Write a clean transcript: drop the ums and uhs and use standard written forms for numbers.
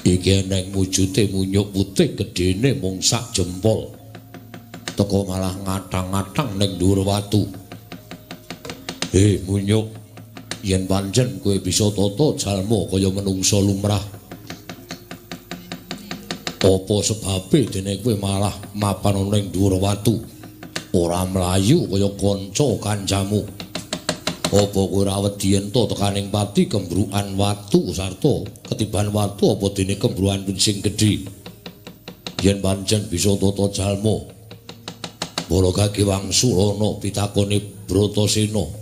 Iki eneng wujude munyuk putih gedene mung sak jempol. Teko malah ngatang-ngatang ning dhuwur watu. Munyuk, yen pancen kowe bisa tata jalma kaya menungsa lumrah. Apa sebabe dene kowe malah mapan ning dhuwur watu? Ora mlayu kaya kanca kancamu. Apa kowe ora wedi yen to tekaning pati kembrukan watu sarta ketiban watu apa dene kembrukan sing gedhe? Yen pancen bisa tata jalma, Balagage Wangsulana pitakone Bratasena.